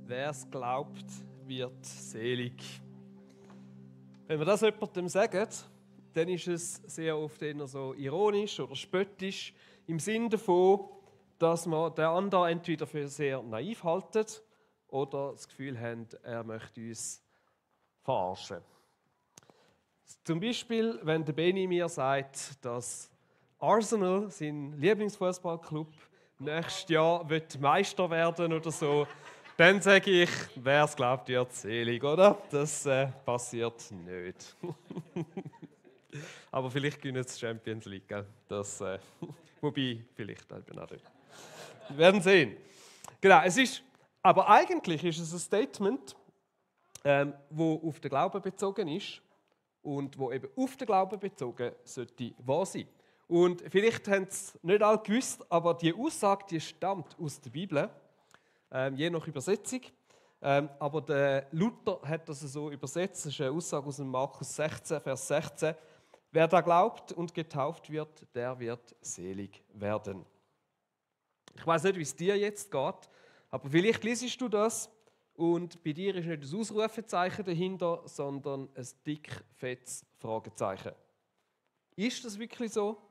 Wer es glaubt, wird selig. Wenn wir das jemandem sagen, dann ist es sehr oft eher so ironisch oder spöttisch, im Sinne davon, dass man den anderen entweder für sehr naiv haltet oder das Gefühl haben, er möchte uns verarschen. Zum Beispiel, wenn der Benny mir sagt, dass Arsenal, sein Lieblingsfußballclub, nächstes Jahr Meister werden oder so, dann sage ich, wer es glaubt, wird selig, oder? Das passiert nicht. Aber vielleicht gewinnen sie die Champions League, gell? Das, wobei, vielleicht eben auch nicht. Wir werden sehen. Genau, aber eigentlich ist es ein Statement, wo auf den Glauben bezogen ist und wo eben auf den Glauben bezogen sollte wahr sein. Und vielleicht haben es nicht alle gewusst, aber die Aussage, die stammt aus der Bibel, je nach Übersetzung. Aber der Luther hat das so übersetzt. Das ist eine Aussage aus dem Markus 16, Vers 16. Wer da glaubt und getauft wird, der wird selig werden. Ich weiß nicht, wie es dir jetzt geht, aber vielleicht liest du das und bei dir ist nicht ein Ausrufezeichen dahinter, sondern ein dick, fettes Fragezeichen. Ist das wirklich so?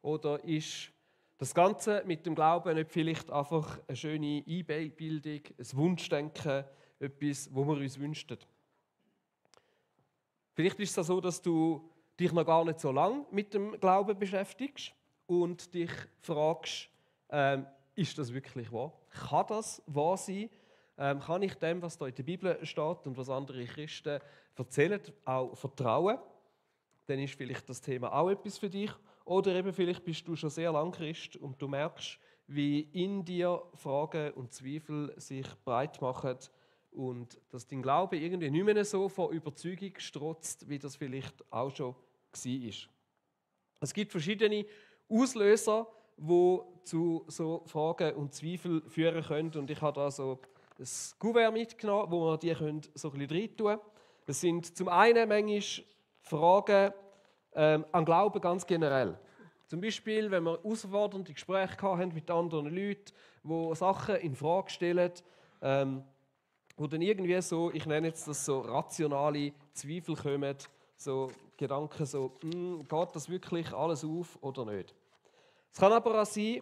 Oder ist das Ganze mit dem Glauben nicht vielleicht einfach eine schöne Einbildung, ein Wunschdenken, etwas, wo wir uns wünschen? Vielleicht ist es so, dass du dich noch gar nicht so lange mit dem Glauben beschäftigst und dich fragst, ist das wirklich wahr? Kann das wahr sein? Kann ich dem, was da in der Bibel steht und was andere Christen erzählen, auch vertrauen? Dann ist vielleicht das Thema auch etwas für dich. Oder eben vielleicht bist du schon sehr lang Christ und du merkst, wie in dir Fragen und Zweifel sich breit machen und dass dein Glaube irgendwie nicht mehr so vor Überzeugung strotzt, wie das vielleicht auch schon war. Es gibt verschiedene Auslöser, die zu so Fragen und Zweifeln führen können. Und ich habe da so ein Kuvert mitgenommen, wo wir die so ein bisschen reintun können. Das sind zum einen manchmal Fragen an Glauben ganz generell. Zum Beispiel, wenn wir herausfordernde Gespräche haben mit anderen Leuten, die Sachen in Frage stellen, wo dann irgendwie so, ich nenne jetzt das so rationale Zweifel kommen, so Gedanken so, geht das wirklich alles auf oder nicht? Es kann aber auch sein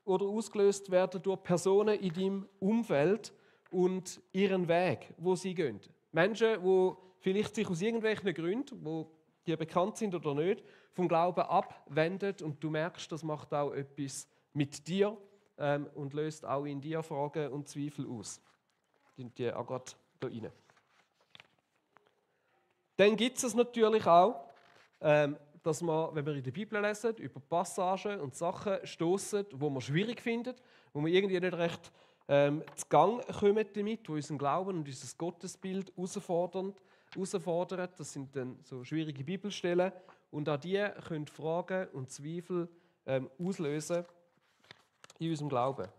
oder ausgelöst werden durch Personen in deinem Umfeld und ihren Weg, wo sie gehen. Menschen, die vielleicht sich aus irgendwelchen Gründen, wo die bekannt sind oder nicht, vom Glauben abwenden und du merkst, das macht auch etwas mit dir und löst auch in dir Fragen und Zweifel aus. Die auch gerade hier rein. Dann gibt es natürlich auch, dass man, wenn wir in der Bibel lesen, über Passagen und Sachen stoßen, wo man schwierig findet, wo wir irgendwie nicht recht zu Gang kommen damit, wo unseren Glauben und unser Gottesbild herausfordern. Das sind dann so schwierige Bibelstellen und auch die können Fragen und Zweifel auslösen in unserem Glauben.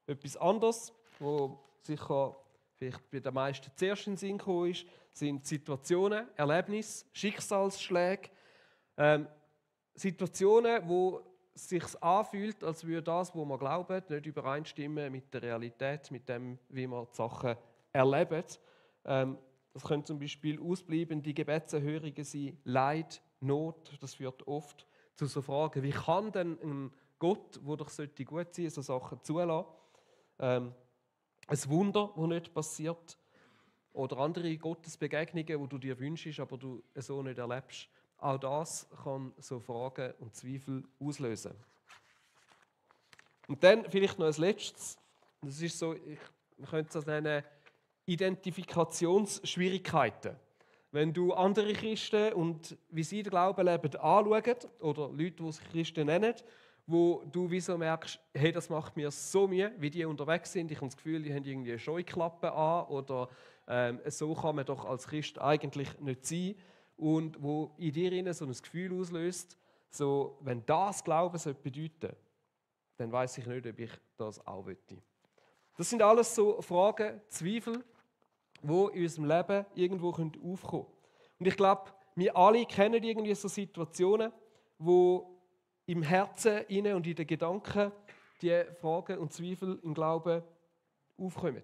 Etwas anderes, wo sicher vielleicht bei den meisten zuerst in den Sinn gekommen ist, sind Situationen, Erlebnisse, Schicksalsschläge, Situationen, wo es sich anfühlt, als würde das, was wir glauben, nicht übereinstimmen mit der Realität, mit dem, wie wir die Sachen erleben. Das können zum Beispiel ausbleibende Gebetserhörungen sein, Leid, Not. Das führt oft zu so Fragen, wie kann denn ein Gott, der doch sollte gut sein, so Sachen zulassen? Ein Wunder, das nicht passiert. Oder andere Gottesbegegnungen, die du dir wünschst, aber du so nicht erlebst. Auch das kann so Fragen und Zweifel auslösen. Und dann vielleicht noch als Letztes, das ist so, man könnte das nennen, Identifikationsschwierigkeiten. Wenn du andere Christen und wie sie den Glauben leben anschaust, oder Leute, die sich Christen nennen, wo du wieso merkst, hey, das macht mir so Mühe, wie die unterwegs sind. Ich habe das Gefühl, die haben irgendwie eine Scheuklappe an oder so kann man doch als Christ eigentlich nicht sein. Und wo in dir so ein Gefühl auslöst, so, wenn das Glauben bedeuten sollte, dann weiß ich nicht, ob ich das auch möchte. Das sind alles so Fragen, Zweifel, die in unserem Leben irgendwo aufkommen können. Und ich glaube, wir alle kennen irgendwie so Situationen, wo im Herzen und in den Gedanken die Fragen und Zweifel im Glauben aufkommen.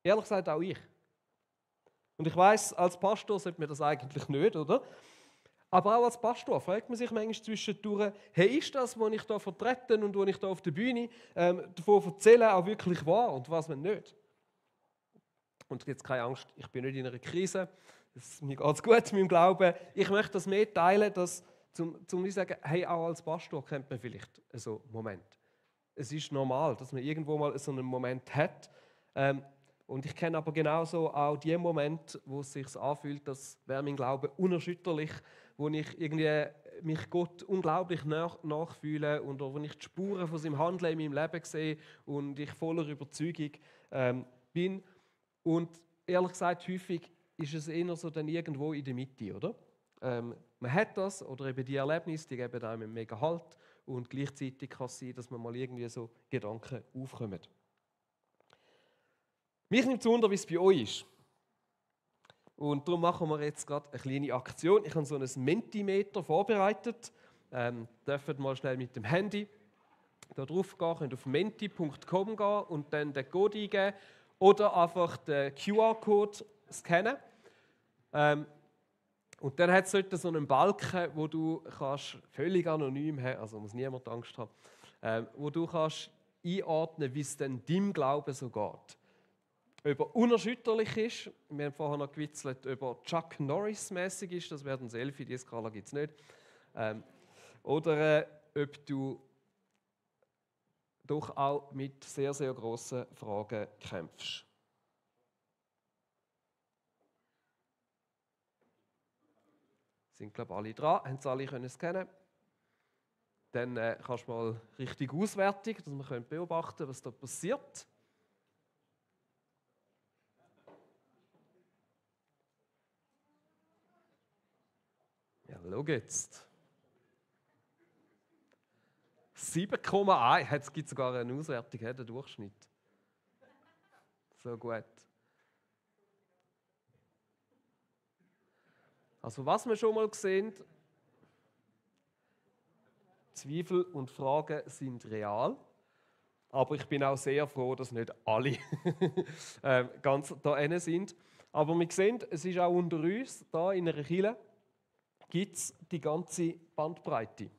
Ehrlich gesagt auch ich. Und ich weiss, als Pastor sollte man das eigentlich nicht, oder? Aber auch als Pastor fragt man sich manchmal zwischendurch, hey, ist das, was ich da vertrete und was ich da auf der Bühne davon erzähle, auch wirklich wahr und was man nicht? Und jetzt keine Angst, ich bin nicht in einer Krise, mir geht es gut mit meinem Glauben. Ich möchte das mehr teilen, dass, zum zu sagen, hey, auch als Pastor kennt man vielleicht so einen Moment. Es ist normal, dass man irgendwo mal so einen Moment hat. Und ich kenne aber genauso auch die Momente, wo es sich anfühlt, dass wäre mein Glaube unerschütterlich, wo ich irgendwie mich Gott unglaublich nachfühle und wo ich die Spuren von seinem Handeln in meinem Leben sehe und ich voller Überzeugung bin. Und ehrlich gesagt, häufig ist es eher so dann irgendwo in der Mitte, oder? Man hat das oder eben die Erlebnisse, die geben einem mega Halt und gleichzeitig kann es sein, dass man mal irgendwie so Gedanken aufkommen. Mich nimmt es wunder, wie es bei euch ist. Und darum machen wir jetzt gerade eine kleine Aktion. Ich habe so ein Mentimeter vorbereitet. Dürft mal schnell mit dem Handy da drauf gehen, könnt auf menti.com gehen und dann den Code eingeben oder einfach den QR-Code scannen. Und dann hat es dort so einen Balken, wo du kannst völlig anonym, also muss niemand Angst haben, wo du kannst einordnen, wie es denn deinem Glauben so geht. Ob er unerschütterlich ist, wir haben vorher noch gewitzelt, ob er Chuck Norris-mäßig ist, das wäre ein Selfie, die Skala gibt es nicht. Oder ob du doch auch mit sehr, sehr grossen Fragen kämpfst. Sind, glaube ich, alle dran, haben es alle können scannen. Dann kannst du mal richtig Auswertung, dass wir beobachten können, was da passiert. Ja, schau jetzt. 7,1. Jetzt gibt es sogar eine Auswertung, der Durchschnitt. So gut. Also was wir schon mal sehen, Zweifel und Fragen sind real. Aber ich bin auch sehr froh, dass nicht alle ganz da sind. Aber wir sehen, es ist auch unter uns, da in einer Kirche, gibt es die ganze Bandbreite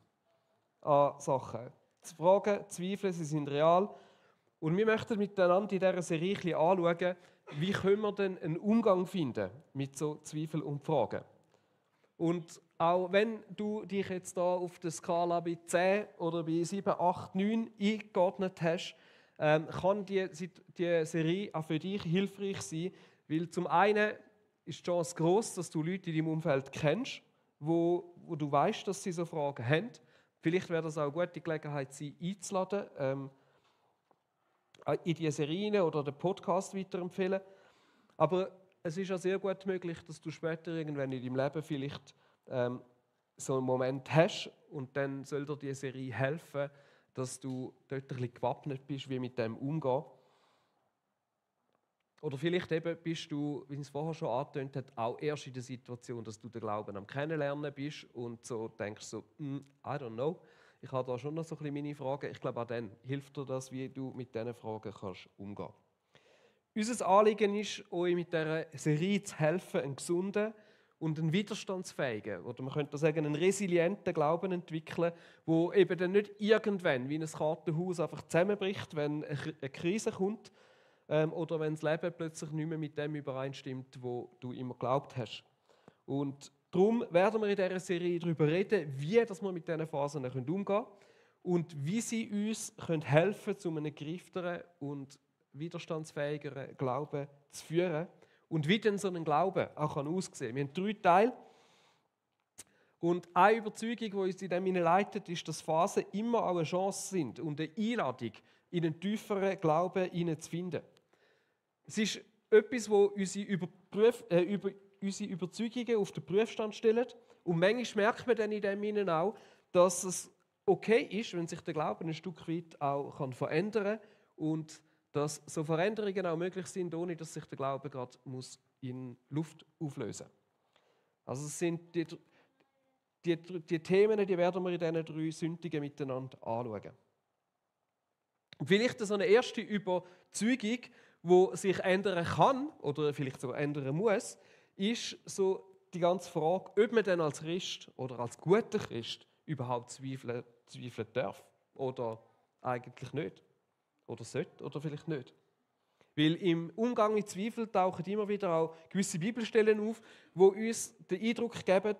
an Sachen. Die Fragen, Zweifel, sie sind real. Und wir möchten miteinander in dieser Serie anschauen, wie können wir denn einen Umgang finden mit so Zweifeln und Fragen. Und auch wenn du dich jetzt da auf der Skala bei 10 oder bei 7, 8, 9 eingeordnet hast, kann die Serie auch für dich hilfreich sein, weil zum einen ist die Chance groß, dass du Leute in deinem Umfeld kennst, wo du weißt, dass sie so Fragen haben. Vielleicht wäre das auch eine gute Gelegenheit, sie einzuladen, in diese Serie oder den Podcast weiterempfehlen. Aber es ist auch sehr gut möglich, dass du später irgendwann in deinem Leben vielleicht so einen Moment hast und dann soll dir diese Serie helfen, dass du dort ein bisschen gewappnet bist, wie mit dem umgehen. Oder vielleicht eben bist du, wie es vorher schon angetönt hat, auch erst in der Situation, dass du den Glauben am Kennenlernen bist und so denkst so, I don't know, ich habe da schon noch so ein bisschen meine Fragen. Ich glaube, auch dann hilft dir das, wie du mit diesen Fragen kannst umgehen. Unser Anliegen ist, euch mit dieser Serie zu helfen, einen gesunden und einen widerstandsfähigen, oder man könnte sagen, einen resilienten Glauben entwickeln, wo eben dann nicht irgendwann wie ein Kartenhaus einfach zusammenbricht, wenn eine Krise kommt oder wenn das Leben plötzlich nicht mehr mit dem übereinstimmt, wo du immer geglaubt hast. Und darum werden wir in dieser Serie darüber reden, wie dass wir mit diesen Phasen umgehen können und wie sie uns helfen können, zu einem geriefteren und widerstandsfähigeren Glauben zu führen und wie denn so ein Glaube auch aussehen kann. Wir haben 3 Teile. Und eine Überzeugung, die uns in dem leitet, ist, dass Phasen immer auch eine Chance sind und eine Einladung, in einen tieferen Glauben hineinzufinden. Es ist etwas, das unsere Überzeugungen auf den Prüfstand stellt. Und manchmal merkt man dann in dem auch, dass es okay ist, wenn sich der Glaube ein Stück weit auch verändern kann und dass so Veränderungen auch möglich sind, ohne dass sich der Glaube gerade in Luft auflösen muss. Also es sind die Themen, die werden wir in diesen 3 Sündigen miteinander anschauen. Und vielleicht so eine erste Überzeugung, die sich ändern kann oder vielleicht sogar ändern muss, ist so die ganze Frage, ob man dann als Christ oder als guter Christ überhaupt zweifeln darf oder eigentlich nicht. Oder sollte oder vielleicht nicht. Weil im Umgang mit Zweifel tauchen immer wieder auch gewisse Bibelstellen auf, die uns den Eindruck geben,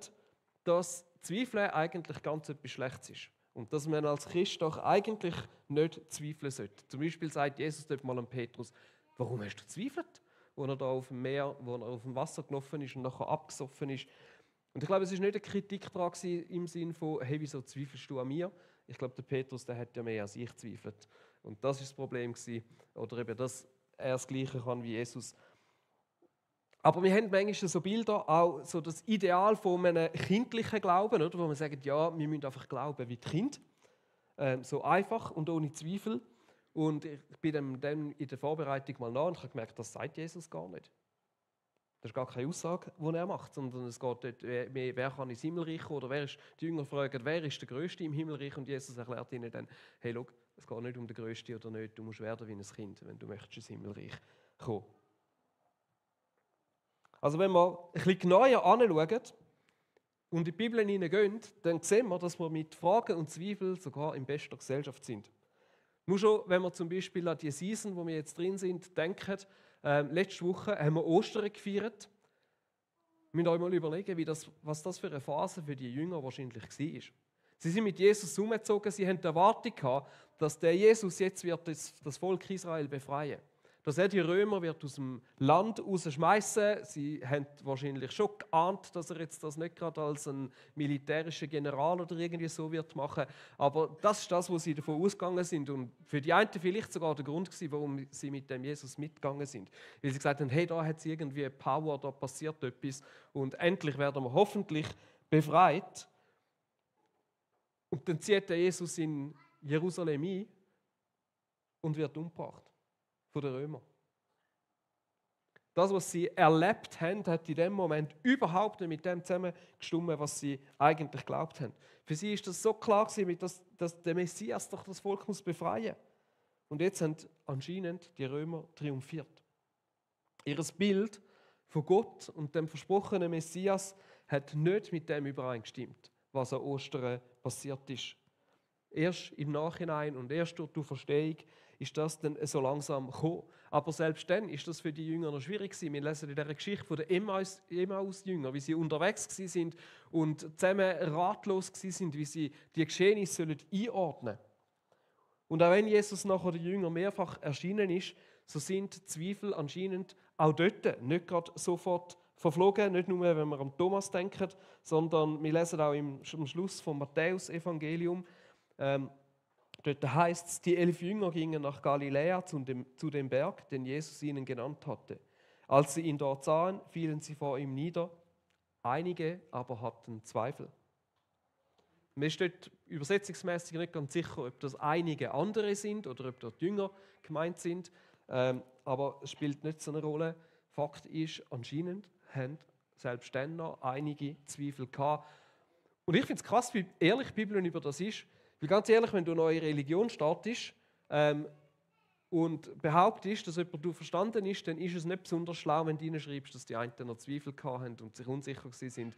dass Zweifeln eigentlich ganz etwas Schlechtes ist. Und dass man als Christ doch eigentlich nicht zweifeln sollte. Zum Beispiel sagt Jesus dort mal an Petrus: Warum hast du zweifelt? Wo er da auf dem Meer, wo er auf dem Wasser gelaufen ist und nachher abgesoffen ist. Und ich glaube, es war nicht eine Kritik daran im Sinne von: Hey, wieso zweifelst du an mir? Ich glaube, der Petrus, der hat ja mehr an sich zweifelt. Und das war das Problem gewesen. Oder eben, dass er das Gleiche kann wie Jesus. Aber wir haben manchmal so Bilder, auch so das Ideal von einem kindlichen Glauben, oder? Wo man sagt, ja, wir müssen einfach glauben wie die Kinder. So einfach und ohne Zweifel. Und ich bin dann in der Vorbereitung mal nach und habe gemerkt, das sagt Jesus gar nicht. Das ist gar keine Aussage, die er macht, sondern es geht dort mehr, wer kann ins Himmelreich oder wer ist, die Jünger fragen, wer ist der Größte im Himmelreich, und Jesus erklärt ihnen dann, hey, schau, es geht nicht um den Größten oder nicht, du musst werden wie ein Kind, wenn du möchtest ins Himmelreich kommen. Also wenn wir ein bisschen genauer anschauen und in die Bibel hineingehen, dann sehen wir, dass wir mit Fragen und Zweifeln sogar in bester Gesellschaft sind. Nur schon, wenn wir zum Beispiel an die Season, wo wir jetzt drin sind, denken, letzte Woche haben wir Ostern gefeiert. Wir müssen euch mal überlegen, was das für eine Phase für die Jünger wahrscheinlich war. Sie sind mit Jesus umgezogen, sie hatten die Erwartung gehabt, dass der Jesus jetzt wird das Volk Israel befreien wird. Dass er die Römer wird aus dem Land rausschmeißen. Sie haben wahrscheinlich schon geahnt, dass er jetzt das nicht gerade als ein militärischer General oder irgendwie so wird machen. Aber das ist das, wo sie davon ausgegangen sind. Und für die einen vielleicht sogar der Grund gewesen, warum sie mit dem Jesus mitgegangen sind. Weil sie gesagt haben, hey, da hat es irgendwie Power, da passiert etwas. Und endlich werden wir hoffentlich befreit. Und dann zieht der Jesus in Jerusalem ein und wird umgebracht von den Römern. Das, was sie erlebt haben, hat in dem Moment überhaupt nicht mit dem zusammengestimmt, was sie eigentlich geglaubt haben. Für sie ist das so klar gewesen, dass der Messias doch das Volk muss befreien muss. Und jetzt haben anscheinend die Römer triumphiert. Ihr Bild von Gott und dem versprochenen Messias hat nicht mit dem übereingestimmt, was an Ostern passiert ist. Erst im Nachhinein und erst durch die Verstehung ist das dann so langsam gekommen. Aber selbst dann ist das für die Jünger noch schwierig gewesen. Wir lesen in dieser Geschichte von den Emmaus-Jüngern, wie sie unterwegs sind und zusammen ratlos sind, wie sie die Geschehnisse einordnen sollen. Und auch wenn Jesus nachher den Jüngern mehrfach erschienen ist, so sind Zweifel anscheinend auch dort nicht gerade sofort verflogen. Nicht nur, wenn wir an Thomas denken, sondern wir lesen auch am Schluss vom Matthäus-Evangelium, dort heißt es, die 11 Jünger gingen nach Galiläa zu dem Berg, den Jesus ihnen genannt hatte. Als sie ihn dort sahen, fielen sie vor ihm nieder. Einige aber hatten Zweifel. Mir steht übersetzungsmäßig nicht ganz sicher, ob das einige andere sind oder ob dort Jünger gemeint sind. Aber es spielt nicht so eine Rolle. Fakt ist, anscheinend haben selbst dann noch einige Zweifel gehabt. Und ich finde es krass, wie ehrlich die Bibel über das ist. Weil ganz ehrlich, wenn du eine neue Religion startest und behauptest, dass jemand verstanden ist, dann ist es nicht besonders schlau, wenn du hineinschreibst, dass die einen noch Zweifel hatten und sich unsicher waren.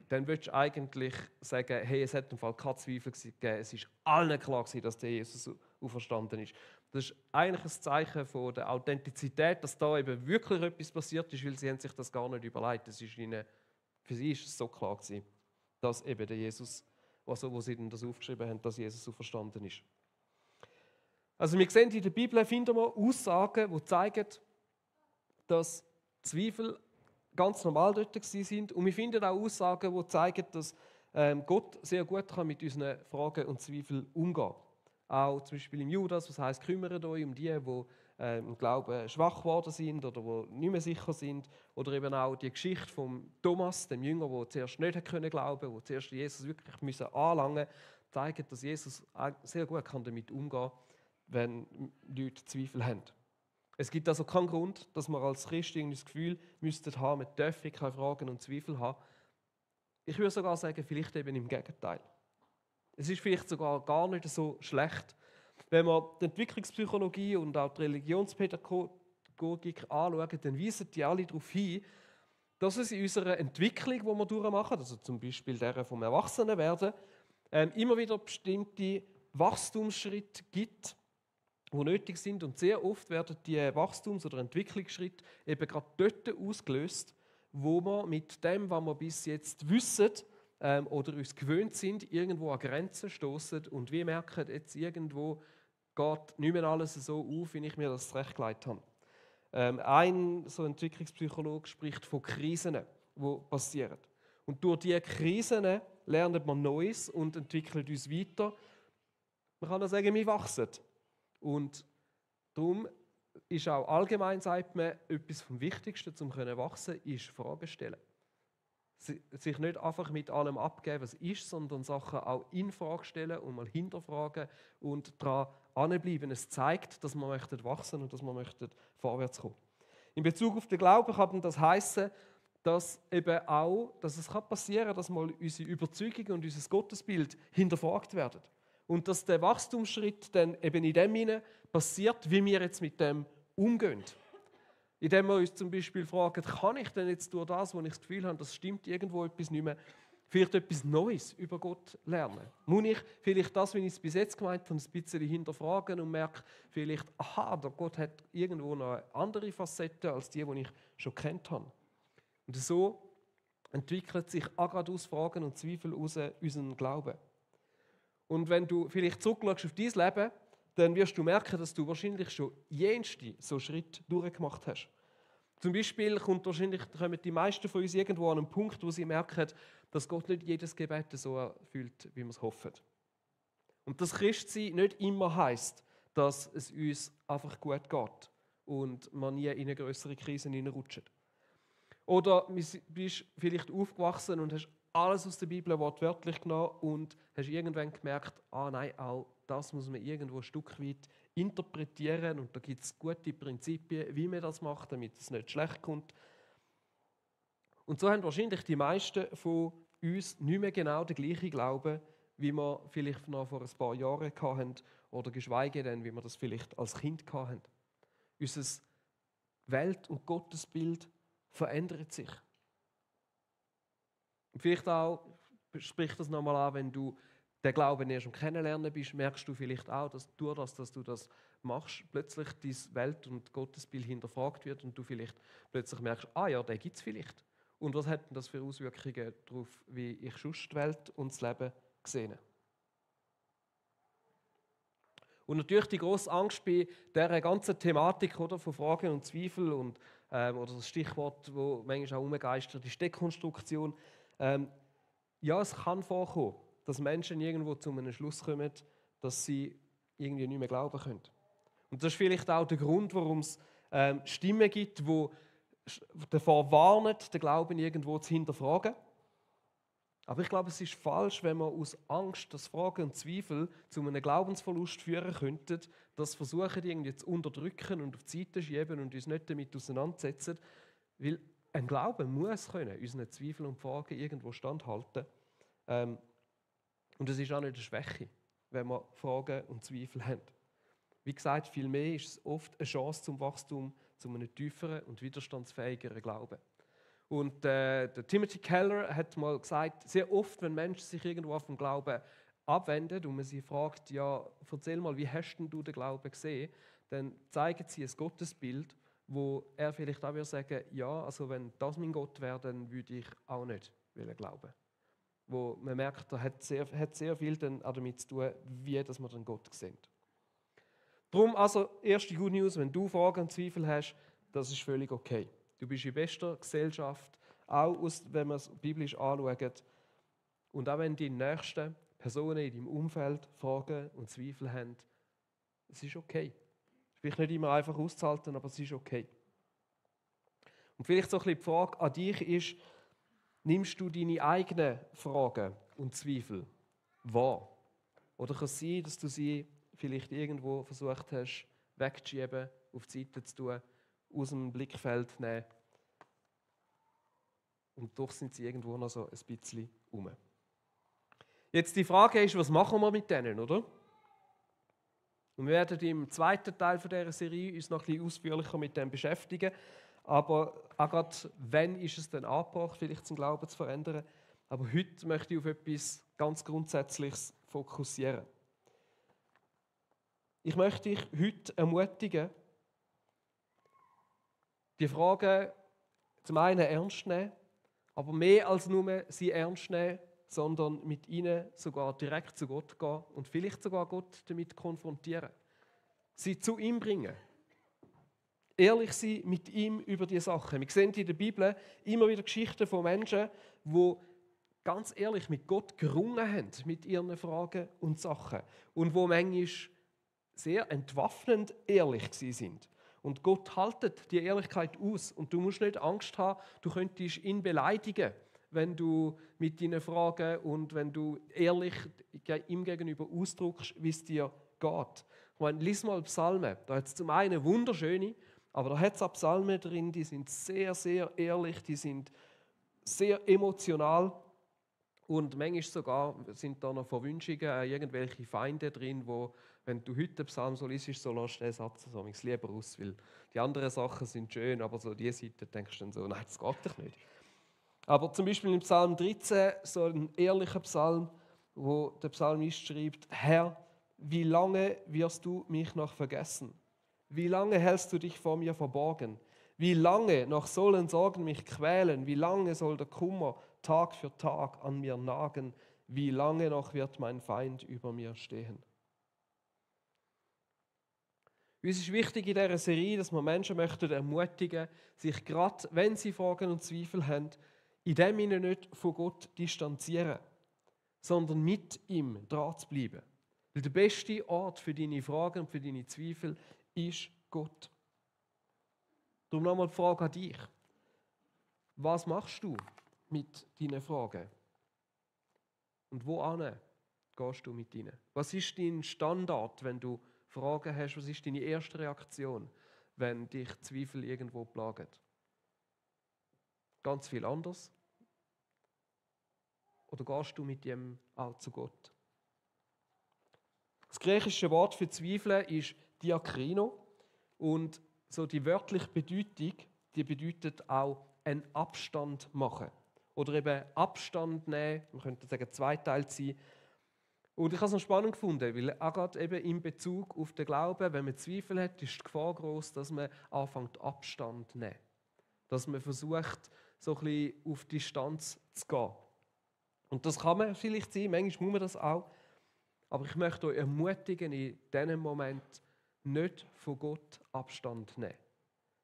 Dann würdest du eigentlich sagen, hey, es hat im Fall keine Zweifel gegeben, es ist allen klar gewesen, dass der Jesus auferstanden ist. Das ist eigentlich ein Zeichen von der Authentizität, dass da eben wirklich etwas passiert ist, weil sie haben sich das gar nicht überlegt. Für sie ist es so klar gewesen, dass eben der Jesus, wo sie dann das aufgeschrieben haben, dass Jesus auferstanden ist. Also wir sehen in der Bibel, finden wir Aussagen, die zeigen, dass Zweifel ganz normal dort sind. Und wir finden auch Aussagen, die zeigen, dass Gott sehr gut kann mit unseren Fragen und Zweifeln umgehen. Auch zum Beispiel im Judas, was heißt, kümmert euch um die im Glauben schwach geworden sind oder die nicht mehr sicher sind. Oder eben auch die Geschichte von Thomas, dem Jünger, der zuerst nicht glauben konnte, der zuerst Jesus wirklich anlangen musste, zeigt, dass Jesus sehr gut damit umgehen kann, wenn Leute Zweifel haben. Es gibt also keinen Grund, dass man als Christ das Gefühl müsste haben, man dürfe keine Fragen und Zweifel haben. Ich würde sogar sagen, vielleicht eben im Gegenteil. Es ist vielleicht sogar gar nicht so schlecht, wenn wir die Entwicklungspsychologie und auch die Religionspädagogik anschauen, dann weisen die alle darauf hin, dass es in unserer Entwicklung, die wir durchmachen, also zum Beispiel der vom Erwachsenenwerden, immer wieder bestimmte Wachstumsschritte gibt, die nötig sind. Und sehr oft werden die Wachstums- oder Entwicklungsschritte eben gerade dort ausgelöst, wo wir mit dem, was wir bis jetzt wissen oder uns gewöhnt sind, irgendwo an Grenzen stoßen und wir merken, jetzt irgendwo geht nicht mehr alles so auf, wie ich mir das zurechtgelegt habe. Ein so Entwicklungspsychologe spricht von Krisen, die passieren. Und durch diese Krisen lernt man Neues und entwickelt uns weiter. Man kann auch sagen, wir wachsen. Und darum ist auch allgemein, sagt man, etwas vom Wichtigsten, um wachsen zu können, ist Fragen stellen. Sich nicht einfach mit allem abgeben, was ist, sondern Sachen auch in Frage stellen und mal hinterfragen und daran anbleiben. Es zeigt, dass wir wachsen und dass wir vorwärts kommen. In Bezug auf den Glauben kann das heißen, dass es passieren kann, dass mal unsere Überzeugungen und unser Gottesbild hinterfragt werden. Und dass der Wachstumsschritt dann eben in dem Sinne passiert, wie wir jetzt mit dem umgehen. Indem wir uns zum Beispiel fragen, kann ich denn jetzt durch das, wo ich das Gefühl habe, das stimmt irgendwo etwas nicht mehr, vielleicht etwas Neues über Gott lernen? Muss ich vielleicht das, wie ich es bis jetzt gemeint habe, ein bisschen hinterfragen und merke vielleicht, aha, der Gott hat irgendwo noch eine andere Facette als die ich schon kennt habe. Und so entwickelt sich auch gerade aus Fragen und Zweifeln heraus unseren Glauben. Und wenn du vielleicht zurückschaust auf dein Leben, dann wirst du merken, dass du wahrscheinlich schon jenste so Schritt durchgemacht hast. Zum Beispiel kommen die meisten von uns irgendwo an einen Punkt, wo sie merken, dass Gott nicht jedes Gebet so erfüllt, wie wir es hoffen. Und dass Christsein nicht immer heisst, dass es uns einfach gut geht und man nie in eine größere Krise hineinrutscht. Oder du bist vielleicht aufgewachsen und hast alles aus der Bibel wortwörtlich genommen und hast irgendwann gemerkt, nein, auch das muss man irgendwo ein Stück weit interpretieren und da gibt es gute Prinzipien, wie man das macht, damit es nicht schlecht kommt. Und so haben wahrscheinlich die meisten von uns nicht mehr genau den gleichen Glauben, wie wir vielleicht noch vor ein paar Jahren hatten oder geschweige denn, wie wir das vielleicht als Kind hatten. Unser Welt- und Gottesbild verändert sich. Und vielleicht auch, sprich das nochmal an, wenn du den Glauben erst am Kennenlernen bist, merkst du vielleicht auch, dass durch das, dass du das machst, plötzlich dein Welt- und Gottesbild hinterfragt wird und du vielleicht plötzlich merkst, ja, den gibt es vielleicht. Und was hat denn das für Auswirkungen darauf, wie ich sonst die Welt und das Leben sehe? Und natürlich die grosse Angst bei dieser ganzen Thematik oder, von Fragen und Zweifel und, oder das Stichwort, das manchmal auch umgeistert, ist Dekonstruktion. Ja, es kann vorkommen, dass Menschen irgendwo zu einem Schluss kommen, dass sie irgendwie nicht mehr glauben können. Und das ist vielleicht auch der Grund, warum es Stimmen gibt, die davor warnen, den Glauben irgendwo zu hinterfragen. Aber ich glaube, es ist falsch, wenn man aus Angst, dass Fragen und Zweifel zu einem Glaubensverlust führen könnten, das versuchen irgendwie zu unterdrücken und auf die Seite schieben und uns nicht damit auseinandersetzen. Weil ein Glauben muss können, unseren Zweifeln und Fragen irgendwo standhalten. Und es ist auch nicht eine Schwäche, wenn wir Fragen und Zweifel haben. Wie gesagt, vielmehr ist es oft eine Chance zum Wachstum, zu einem tieferen und widerstandsfähigeren Glauben. Und der Timothy Keller hat mal gesagt, sehr oft, wenn Menschen sich irgendwo vom Glauben abwenden und man sie fragt, ja, erzähl mal, wie hast du den Glauben gesehen, dann zeigen sie ein Gottesbild, wo er vielleicht auch sagen, ja, also wenn das mein Gott wäre, dann würde ich auch nicht glauben. Wo man merkt, da hat sehr viel damit zu tun, wie dass man den Gott sieht. Darum also, erste Good News, wenn du Fragen und Zweifel hast, das ist völlig okay. Du bist in bester Gesellschaft, auch wenn man es biblisch anschaut. Und auch wenn die nächsten Personen in deinem Umfeld Fragen und Zweifel haben, es ist okay. Es ist vielleicht nicht immer einfach auszuhalten, aber es ist okay. Und vielleicht so ein bisschen die Frage an dich ist, nimmst du deine eigenen Fragen und Zweifel wahr? Oder kann es sein, dass du sie vielleicht irgendwo versucht hast, wegzuschieben, auf die Seite zu tun, aus dem Blickfeld zu nehmen? Und doch sind sie irgendwo noch so ein bisschen rum. Jetzt die Frage ist, was machen wir mit denen, oder? Und wir werden im zweiten Teil dieser Serie uns noch ein bisschen ausführlicher mit dem beschäftigen. Aber auch gerade, wann ist es denn angebracht, vielleicht zum Glauben zu verändern? Aber heute möchte ich auf etwas ganz Grundsätzliches fokussieren. Ich möchte dich heute ermutigen, die Fragen zum einen ernst nehmen, aber mehr als nur sie ernst nehmen, sondern mit ihnen sogar direkt zu Gott gehen und vielleicht sogar Gott damit konfrontieren. Sie zu ihm bringen. Ehrlich sein mit ihm über die Sachen. Wir sehen in der Bibel immer wieder Geschichten von Menschen, die ganz ehrlich mit Gott gerungen haben, mit ihren Fragen und Sachen. Und wo manchmal sehr entwaffnend ehrlich sind. Und Gott haltet die Ehrlichkeit aus. Und du musst nicht Angst haben, du könntest ihn beleidigen, wenn du mit deinen Fragen und wenn du ehrlich ihm gegenüber ausdrückst, wie es dir geht. Ich meine, lies mal Psalmen. Da hat es zum einen wunderschöne, aber da hat es auch Psalmen drin, die sind sehr, sehr ehrlich, die sind sehr emotional. Und manchmal sogar sind da noch Verwünschungen, irgendwelche Feinde drin, wo, wenn du heute den Psalm so liest, so lässt du den Satz so lieber aus, weil die anderen Sachen sind schön, aber so die Seite denkst du dann so, nein, das geht doch nicht. Aber zum Beispiel im Psalm 13, so ein ehrlicher Psalm, wo der Psalmist schreibt: Herr, wie lange wirst du mich noch vergessen? Wie lange hältst du dich vor mir verborgen? Wie lange noch sollen Sorgen mich quälen? Wie lange soll der Kummer Tag für Tag an mir nagen? Wie lange noch wird mein Feind über mir stehen? Uns ist wichtig in dieser Serie, dass wir Menschen möchten ermutigen, sich gerade, wenn sie Fragen und Zweifel haben, in dem Sinne nicht von Gott distanzieren, sondern mit ihm dran zu bleiben. Weil der beste Ort für deine Fragen und für deine Zweifel ist Gott. Darum nochmal die Frage an dich. Was machst du mit deinen Fragen? Und wohin gehst du mit ihnen? Was ist dein Standard, wenn du Fragen hast? Was ist deine erste Reaktion, wenn dich Zweifel irgendwo plagen? Ganz viel anders? Oder gehst du mit dem auch zu Gott? Das griechische Wort für Zweifel ist Diakrino und so die wörtliche Bedeutung, die bedeutet auch einen Abstand machen oder eben Abstand nehmen. Man könnte sagen zweiteilt sein. Und ich habe es noch spannend gefunden, weil auch gerade eben in Bezug auf den Glauben, wenn man Zweifel hat, ist die Gefahr groß, dass man anfängt Abstand zu nehmen, dass man versucht so ein bisschen auf Distanz zu gehen. Und das kann man vielleicht sein, manchmal muss man das auch. Aber ich möchte euch ermutigen, in diesem Moment nicht von Gott Abstand nehmen,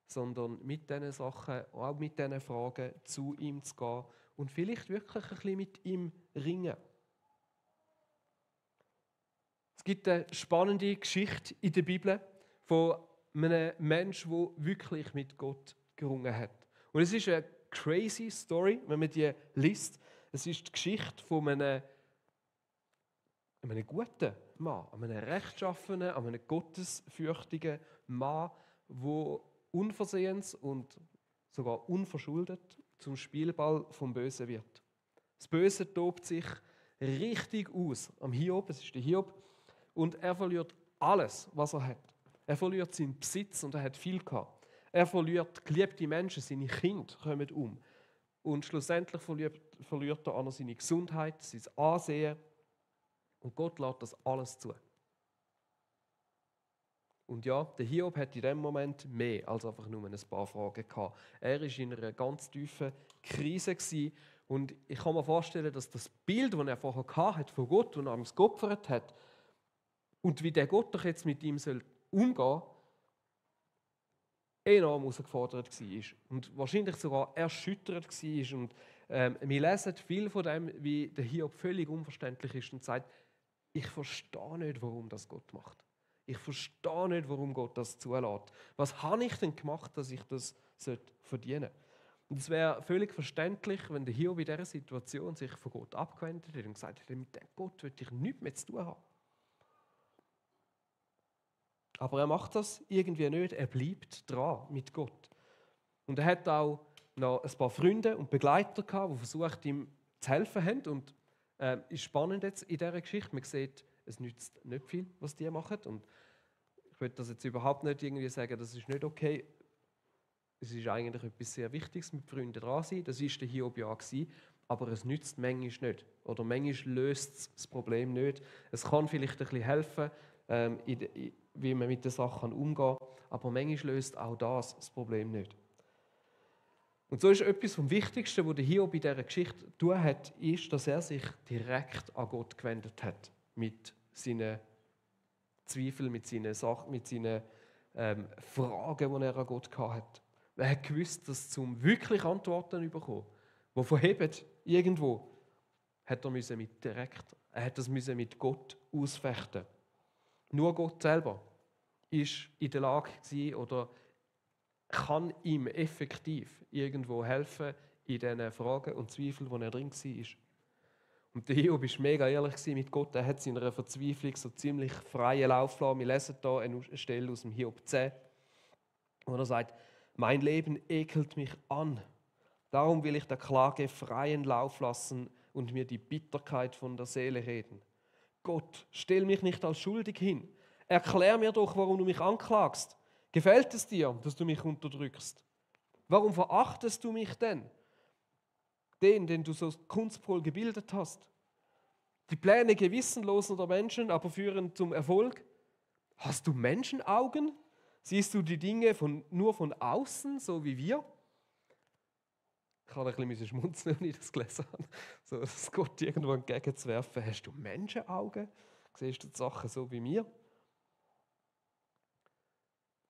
sondern mit diesen Sachen, auch mit diesen Fragen zu ihm zu gehen und vielleicht wirklich ein bisschen mit ihm ringen. Es gibt eine spannende Geschichte in der Bibel von einem Menschen, der wirklich mit Gott gerungen hat. Und es ist eine crazy Story, wenn man die liest. Es ist die Geschichte von einem guten Mann, einem rechtschaffenen, einem gottesfürchtigen Mann, der unversehens und sogar unverschuldet zum Spielball vom Bösen wird. Das Böse tobt sich richtig aus am Hiob, es ist der Hiob, und er verliert alles, was er hat. Er verliert seinen Besitz und er hat viel gehabt. Er verliert geliebte Menschen, seine Kinder kommen um. Und schlussendlich verliert er auch noch seine Gesundheit, sein Ansehen. Und Gott lässt das alles zu. Und ja, der Hiob hat in dem Moment mehr als einfach nur ein paar Fragen gehabt. Er war in einer ganz tiefen Krise gewesen. Und ich kann mir vorstellen, dass das Bild, das er vorher hatte von Gott, das er ihm geopfert hat, und wie der Gott doch jetzt mit ihm umgehen soll, enorm herausgefordert war. Und wahrscheinlich sogar erschüttert war. Und wir lesen viel von dem, wie der Hiob völlig unverständlich ist und sagt, ich verstehe nicht, warum das Gott macht. Ich verstehe nicht, warum Gott das zulässt. Was habe ich denn gemacht, dass ich das verdienen sollte? Und es wäre völlig verständlich, wenn der Hiob in dieser Situation sich von Gott abgewendet hätte und gesagt hätte, mit dem Gott will ich nichts mehr zu tun haben. Aber er macht das irgendwie nicht, er bleibt dran mit Gott. Und er hat auch noch ein paar Freunde und Begleiter gehabt, die versucht, ihm zu helfen haben. Und ist spannend jetzt in dieser Geschichte, man sieht, es nützt nicht viel, was die machen. Und Ich will das jetzt überhaupt nicht irgendwie sagen, das ist nicht okay. Es ist eigentlich etwas sehr Wichtiges, mit Freunden dran zu sein. Das war der Hiob ja gewesen, aber es nützt manchmal nicht. Oder manchmal löst es das Problem nicht. Es kann vielleicht ein bisschen helfen, wie man mit den Sachen umgehen kann, aber manchmal löst auch das Problem nicht. Und so ist etwas vom Wichtigsten, was der Hiob in dieser Geschichte tun hat, ist, dass er sich direkt an Gott gewendet hat. Mit seinen Zweifeln, mit seinen Fragen, die er an Gott hatte. Er hat gewusst, dass zum wirklich Antworten zu bekommen, die verheben irgendwo, er hat das mit Gott ausfechten. Nur Gott selber ist in der Lage gewesen, oder kann ihm effektiv irgendwo helfen in diesen Fragen und Zweifeln, wo er drin war. Und der Hiob war mega ehrlich mit Gott. Er hat seiner Verzweiflung so ziemlich freien Lauf gelassen. Wir lesen hier eine Stelle aus dem Hiob 10, wo er sagt: Mein Leben ekelt mich an. Darum will ich der Klage freien Lauf lassen und mir die Bitterkeit von der Seele reden. Gott, stell mich nicht als schuldig hin. Erklär mir doch, warum du mich anklagst. Gefällt es dir, dass du mich unterdrückst? Warum verachtest du mich denn? Den du so kunstvoll gebildet hast. Die Pläne gewissenloser Menschen aber führen zum Erfolg. Hast du Menschenaugen? Siehst du die Dinge nur von außen, so wie wir? Ich habe ein bisschen schmunzeln, als ich das gelesen habe. So, dass Gott irgendwo entgegenzuwerfen. Hast du Menschenaugen? Siehst du die Sachen so wie wir?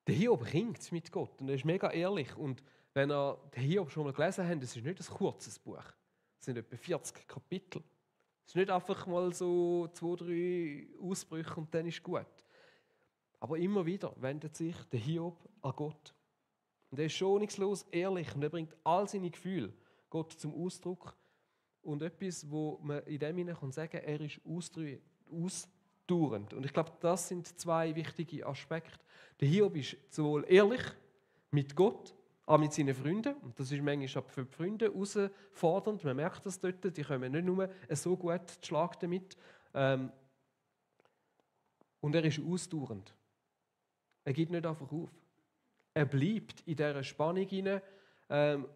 Der Hiob ringt mit Gott und er ist mega ehrlich. Und wenn ihr den Hiob schon mal gelesen habt, es ist nicht ein kurzes Buch. Es sind etwa 40 Kapitel. Es ist nicht einfach mal so 2, 3 Ausbrüche und dann ist gut. Aber immer wieder wendet sich der Hiob an Gott. Und er ist schonungslos ehrlich und er bringt all seine Gefühle Gott zum Ausdruck. Und etwas, wo man in dem hinein kann sagen, er ist ausdauernd. Und ich glaube, das sind 2 wichtige Aspekte. Der Hiob ist sowohl ehrlich mit Gott, auch mit seinen Freunden. Und das ist manchmal für die Freunde herausfordernd. Man merkt das dort, die kommen nicht nur so gut zu Schlag damit. Und er ist ausdauernd. Er gibt nicht einfach auf. Er bleibt in dieser Spannung hinein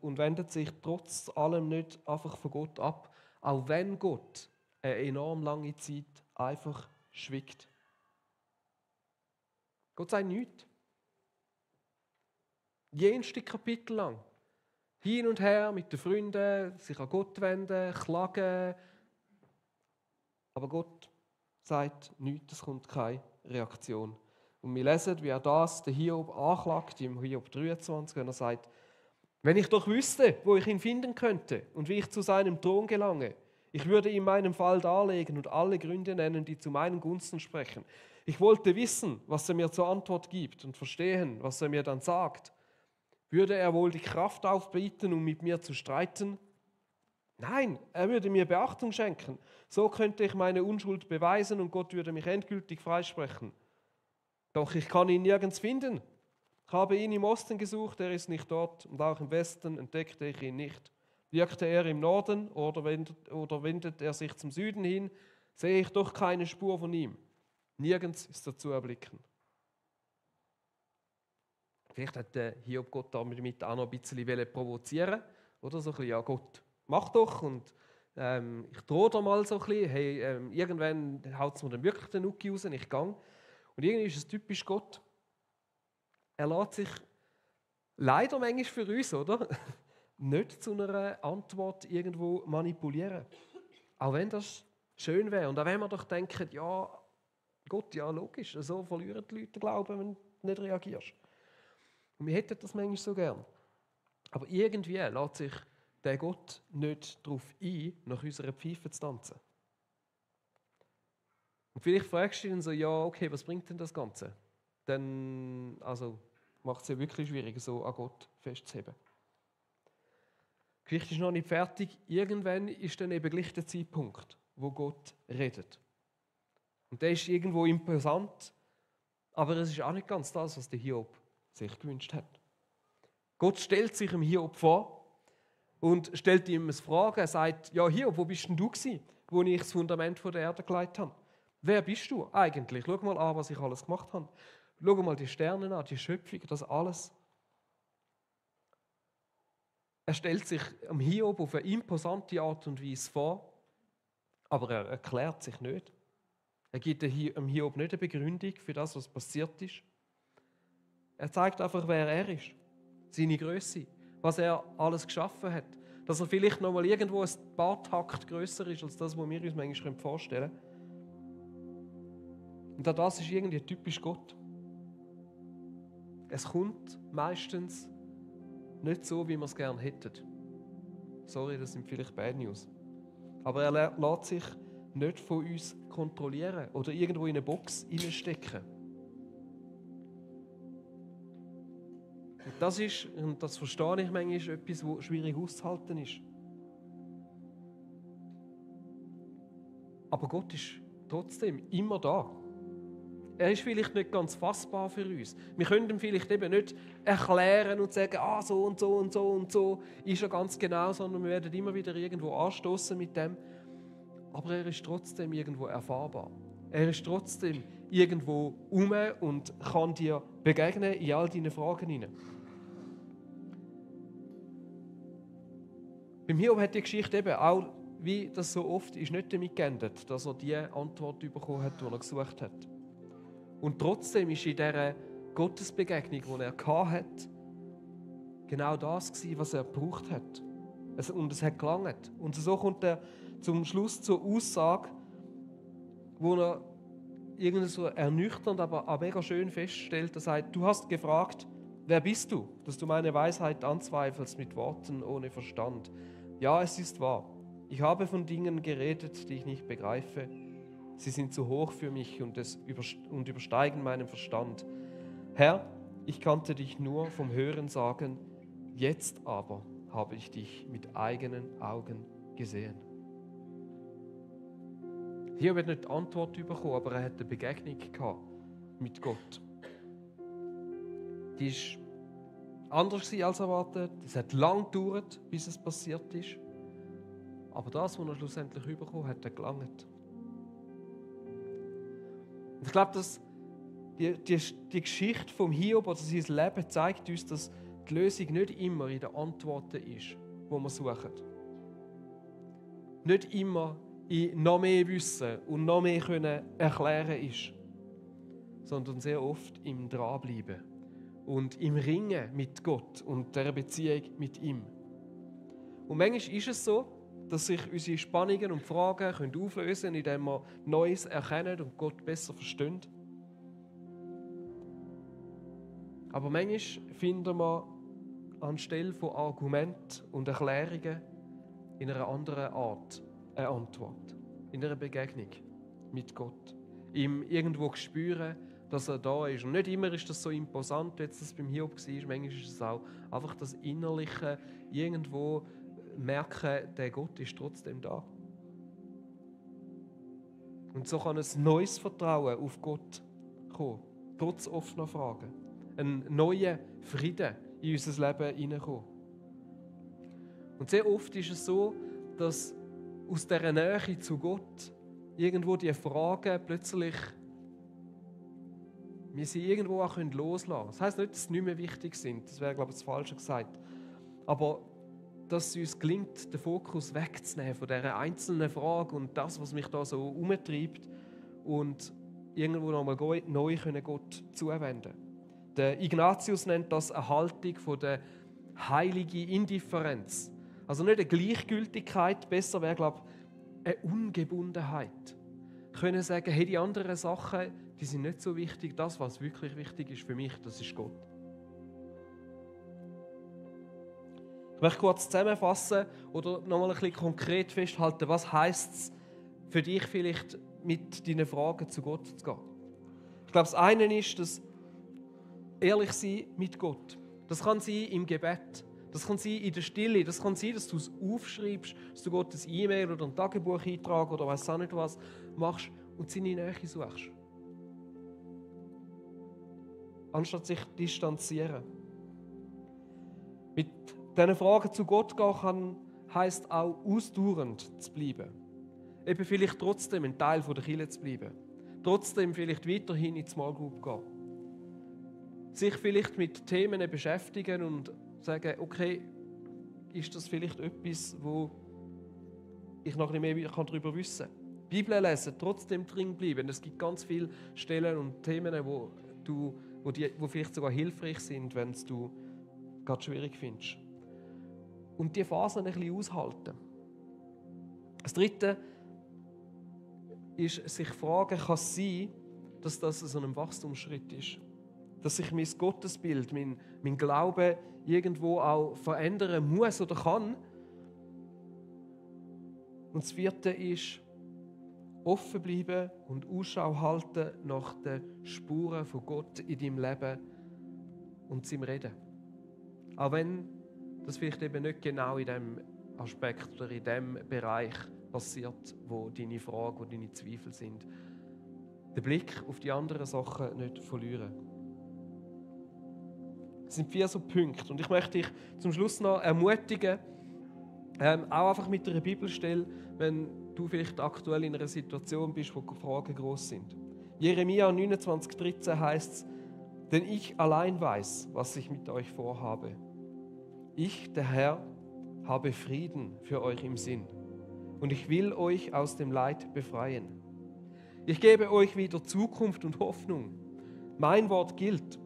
und wendet sich trotz allem nicht einfach von Gott ab, auch wenn Gott eine enorm lange Zeit einfach schwiegt. Gott sagt nichts. Jenste Kapitel lang. Hin und her mit den Freunden, sich an Gott wenden, klagen. Aber Gott sagt nichts, es kommt keine Reaktion. Und wir lesen, wie er das, der Hiob, anklagt, im Hiob 23, wenn er sagt: Wenn ich doch wüsste, wo ich ihn finden könnte und wie ich zu seinem Thron gelange, ich würde ihm meinen Fall darlegen und alle Gründe nennen, die zu meinen Gunsten sprechen. Ich wollte wissen, was er mir zur Antwort gibt und verstehen, was er mir dann sagt. Würde er wohl die Kraft aufbieten, um mit mir zu streiten? Nein, er würde mir Beachtung schenken. So könnte ich meine Unschuld beweisen und Gott würde mich endgültig freisprechen. Doch ich kann ihn nirgends finden. Ich habe ihn im Osten gesucht, er ist nicht dort, und auch im Westen entdeckte ich ihn nicht. Wirkte er im Norden oder wendet er sich zum Süden hin, sehe ich doch keine Spur von ihm. Nirgends ist er zu erblicken. Vielleicht hat Hiob Gott damit auch noch ein bisschen provozieren, oder so ein bisschen: Ja Gott, mach doch, und ich drohe dir mal so ein bisschen, hey, irgendwann haut es mir dann wirklich den Nuki raus und ich gehe. Und irgendwie ist es typisch Gott. Er lässt sich leider manchmal für uns, oder? Nicht zu einer Antwort irgendwo manipulieren. Auch wenn das schön wäre. Und auch wenn wir doch denken, ja, Gott, ja logisch, so verlieren die Leute Glauben, wenn du nicht reagierst. Und wir hätten das manchmal so gern. Aber irgendwie lässt sich der Gott nicht darauf ein, nach unserer Pfeife zu tanzen. Und vielleicht fragst du ihn so: Ja, okay, was bringt denn das Ganze? Dann macht es ja wirklich schwierig, so an Gott festzuheben. Die Geschichte ist noch nicht fertig. Irgendwann ist dann eben gleich der Zeitpunkt, wo Gott redet. Und der ist irgendwo imposant, aber es ist auch nicht ganz das, was der Hiob sich gewünscht hat. Gott stellt sich dem Hiob vor und stellt ihm eine Frage. Er sagt: Ja, Hiob, wo bist denn du gewesen, wo ich das Fundament der Erde gelegt habe? Wer bist du eigentlich? Schau mal an, was ich alles gemacht habe. Schau mal die Sterne an, die Schöpfung, das alles. Er stellt sich am Hiob auf eine imposante Art und Weise vor, aber er erklärt sich nicht. Er gibt dem Hiob nicht eine Begründung für das, was passiert ist. Er zeigt einfach, wer er ist, seine Größe, was er alles geschaffen hat. Dass er vielleicht noch mal irgendwo ein paar Takt grösser ist, als das, was wir uns manchmal vorstellen können. Und auch das ist irgendwie typisch Gott. Es kommt meistens nicht so, wie wir es gerne hätten. Sorry, das sind vielleicht Bad News. Aber er lässt sich nicht von uns kontrollieren oder irgendwo in eine Box hineinstecken. Und das ist, und das verstehe ich manchmal, etwas, was schwierig auszuhalten ist. Aber Gott ist trotzdem immer da. Er ist vielleicht nicht ganz fassbar für uns. Wir können ihm vielleicht eben nicht erklären und sagen, so und so und so und so ist er ganz genau, sondern wir werden immer wieder irgendwo anstoßen mit dem. Aber er ist trotzdem irgendwo erfahrbar. Er ist trotzdem irgendwo und kann dir begegnen in all deinen Fragen hinein. Beim Hiob hat die Geschichte eben auch, wie das so oft ist, nicht damit geendet, dass er die Antwort bekommen hat, die er gesucht hat. Und trotzdem ist in dieser Gottesbegegnung, die er hatte, genau das gewesen, was er gebraucht hat. Und es hat gelangt. Und so kommt er zum Schluss zur Aussage, wo er irgendwie so ernüchternd, aber auch mega schön feststellt. Er sagt, du hast gefragt, wer bist du, dass du meine Weisheit anzweifelst mit Worten ohne Verstand. Ja, es ist wahr. Ich habe von Dingen geredet, die ich nicht begreife. Sie sind zu hoch für mich und übersteigen meinen Verstand. Herr, ich kannte dich nur vom Hören sagen, jetzt aber habe ich dich mit eigenen Augen gesehen. Hier wird nicht die Antwort bekommen, aber er hat eine Begegnung gehabt mit Gott. Die war anders als erwartet. Es hat lang gedauert, bis es passiert ist. Aber das, was er schlussendlich bekommen hat, hat gelangt. Ich glaube, dass die Geschichte vom Hiob oder sein Leben zeigt uns, dass die Lösung nicht immer in den Antworten ist, die wir suchen. Nicht immer in noch mehr Wissen und noch mehr können erklären ist, sondern sehr oft im Dranbleiben und im Ringen mit Gott und der Beziehung mit ihm. Und manchmal ist es so, dass sich unsere Spannungen und Fragen auflösen können, indem wir Neues erkennen und Gott besser verstehen. Aber manchmal finden wir anstelle von Argumenten und Erklärungen in einer anderen Art eine Antwort, in einer Begegnung mit Gott. Ihm irgendwo spüren, dass er da ist. Und nicht immer ist das so imposant, wie es beim Hiob war. Manchmal ist es auch einfach das Innerliche, irgendwo merken, der Gott ist trotzdem da. Und so kann ein neues Vertrauen auf Gott kommen, trotz offener Fragen. Ein neuer Frieden in unser Leben hineinkommen. Und sehr oft ist es so, dass aus dieser Nähe zu Gott irgendwo die Fragen plötzlich wir sie irgendwo auch loslassen können. Das heisst nicht, dass sie nicht mehr wichtig sind. Das wäre, glaube ich, das Falsche gesagt. Aber dass es uns gelingt, den Fokus wegzunehmen von dieser einzelnen Frage und das, was mich da so umtreibt und irgendwo nochmal neu Gott zuwenden. Der Ignatius nennt das eine Haltung von der heiligen Indifferenz. Also nicht eine Gleichgültigkeit, besser wäre, glaube ich, eine Ungebundenheit. Können sagen, hey, die anderen Sachen, die sind nicht so wichtig. Das, was wirklich wichtig ist für mich, das ist Gott. Ich möchte kurz zusammenfassen oder nochmal ein bisschen konkret festhalten, was heisst es für dich vielleicht, mit deinen Fragen zu Gott zu gehen. Ich glaube, das eine ist, dass ehrlich sein mit Gott. Das kann sein im Gebet. Das kann sein in der Stille. Das kann sein, dass du es aufschreibst, dass du Gott ein E-Mail oder ein Tagebucheintrag oder weiss auch nicht was machst und seine Nähe suchst. Anstatt sich zu distanzieren. Mit diesen Fragen zu Gott gehen heisst auch, ausdauernd zu bleiben. Eben vielleicht trotzdem ein Teil der Kirche zu bleiben. Trotzdem vielleicht weiterhin in die Small Group gehen. sich vielleicht mit Themen beschäftigen und sagen, okay, ist das vielleicht etwas, wo ich noch ein bisschen mehr darüber wissen kann. Bibel lesen, trotzdem drin bleiben. Es gibt ganz viele Stellen und Themen, wo vielleicht sogar hilfreich sind, wenn du gerade schwierig findest. Und die Phasen ein bisschen aushalten. Das Dritte ist, sich fragen, kann es sein, dass das so ein Wachstumsschritt ist? Dass sich mein Gottesbild, mein Glaube irgendwo auch verändern muss oder kann? Und das Vierte ist, offen bleiben und Ausschau halten nach den Spuren von Gott in deinem Leben und seinem Reden. Auch wenn das vielleicht eben nicht genau in dem Aspekt oder in dem Bereich passiert, wo deine Fragen, wo deine Zweifel sind. Den Blick auf die anderen Sachen nicht verlieren. Das sind 4 so Punkte. Und ich möchte dich zum Schluss noch ermutigen, auch einfach mit einer Bibelstelle, wenn du vielleicht aktuell in einer Situation bist, wo die Fragen groß sind. Jeremia 29,13 heißt es, denn ich allein weiß, was ich mit euch vorhabe. Ich, der Herr, habe Frieden für euch im Sinn und ich will euch aus dem Leid befreien. Ich gebe euch wieder Zukunft und Hoffnung. Mein Wort gilt.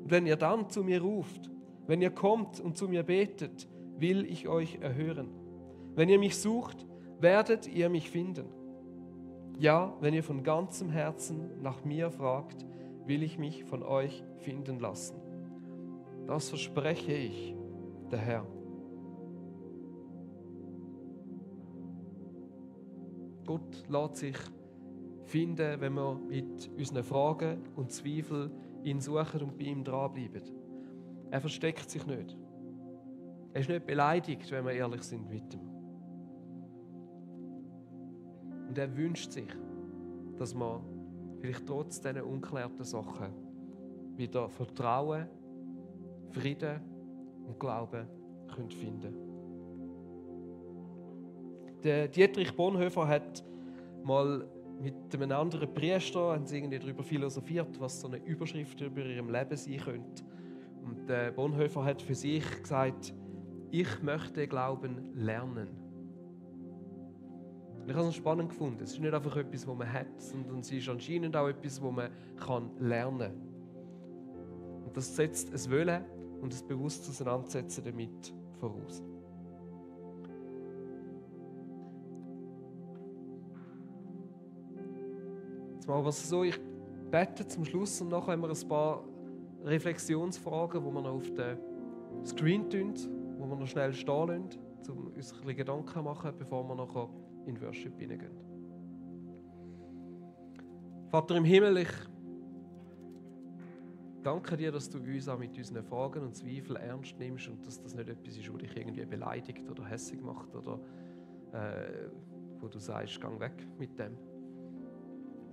Und wenn ihr dann zu mir ruft, wenn ihr kommt und zu mir betet, will ich euch erhören. Wenn ihr mich sucht, werdet ihr mich finden. Ja, wenn ihr von ganzem Herzen nach mir fragt, will ich mich von euch finden lassen. Das verspreche ich, der Herr. Gott lässt sich finden, wenn wir mit unseren Fragen und Zweifeln ihn suchen und bei ihm dranbleiben. Er versteckt sich nicht. Er ist nicht beleidigt, wenn wir ehrlich sind mit ihm. Und er wünscht sich, dass wir vielleicht trotz dieser ungeklärten Sachen wieder Vertrauen, Frieden und Glauben finden können. Der Dietrich Bonhoeffer hat mal mit einem anderen Priester darüber philosophiert, was so eine Überschrift über ihrem Leben sein könnte. Und Bonhoeffer hat für sich gesagt, ich möchte Glauben lernen. Und ich habe es spannend gefunden. Es ist nicht einfach etwas, das man hat, sondern es ist anscheinend auch etwas, das man lernen kann. Und das setzt ein Wollen und ein bewusstes Auseinandersetzen damit voraus. Jetzt machen wir es so, ich bete zum Schluss und nachher haben wir ein paar Reflexionsfragen, die wir noch auf den Screen tun, wo wir noch schnell stehen lassen, um uns ein bisschen Gedanken zu machen, bevor wir nachher in Worship hineingehen. Vater im Himmel, ich danke dir, dass du uns auch mit unseren Fragen und Zweifeln ernst nimmst und dass das nicht etwas ist, das dich irgendwie beleidigt oder hässig macht oder wo du sagst, geh weg mit dem.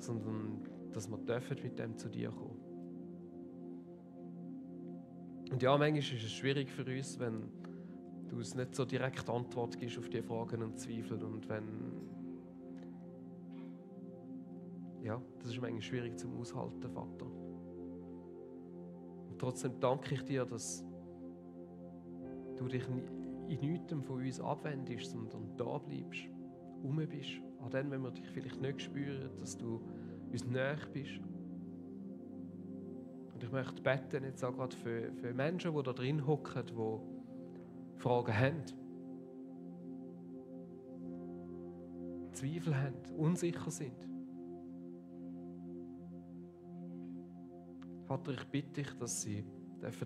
Sondern dass wir mit dem zu dir kommen. Und ja, manchmal ist es schwierig für uns, wenn du uns nicht so direkt Antwort gibst auf die Fragen und Zweifel und wenn ja, das ist manchmal schwierig zum Aushalten, Vater. Und trotzdem danke ich dir, dass du dich in nichts von uns abwendest, sondern da bleibst, rum bist. Auch dann, wenn wir dich vielleicht nicht spüren, dass du uns näher bist. Und ich möchte beten jetzt auch gerade für Menschen, die da drin hocken, die Fragen haben, Zweifel haben, unsicher sind. Vater, ich bitte dich, dass sie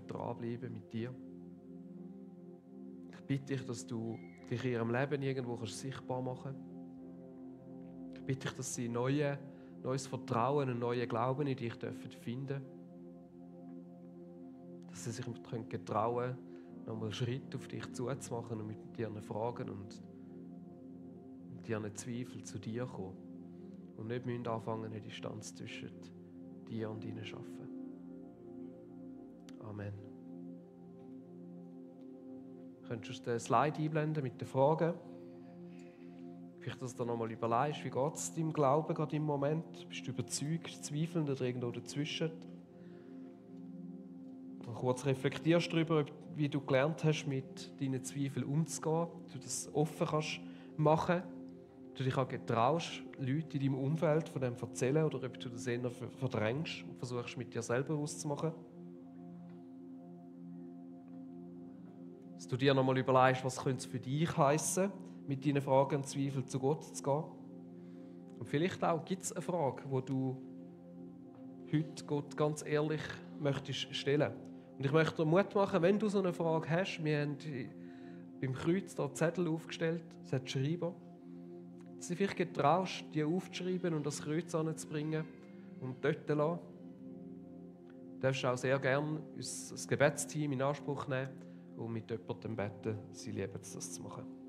dranbleiben mit dir. Ich bitte dich, dass du dich in ihrem Leben irgendwo sichtbar machen kannst. Ich bitte dich, dass sie neues Vertrauen, einen neuen Glauben in dich finden dürfen. Dass sie sich getrauen können, nochmal einen Schritt auf dich zuzumachen und mit ihren Fragen und mit ihren Zweifeln zu dir kommen. Und nicht müssen anfangen, eine Distanz zwischen dir und ihnen zu schaffen. Amen. Könntest du den Slide einblenden mit den Fragen? Vielleicht, dass du nochmal überlegst, wie geht es deinem Glauben gerade im Moment? Bist du überzeugt, zweifelnd oder irgendwo dazwischen? kurz reflektierst darüber, wie du gelernt hast, mit deinen Zweifeln umzugehen, du das offen kannst machen, du dich auch getraust, Leute in deinem Umfeld von dem zu erzählen oder ob du das eher verdrängst und versuchst, mit dir selber auszumachen. Dass du dir nochmal überlegst, was könnte es für dich heissen, mit deinen Fragen und Zweifeln zu Gott zu gehen. Und vielleicht auch gibt es eine Frage, die du heute Gott ganz ehrlich möchtest stellen. Und ich möchte dir Mut machen, wenn du so eine Frage hast, wir haben beim Kreuz da Zettel aufgestellt, schreiben, dass du vielleicht getraust, die aufzuschreiben und das Kreuz anzubringen und dort zu lassen. Du darfst auch sehr gerne das Gebetsteam in Anspruch nehmen und mit jemandem beten, sie lieben es, das zu machen.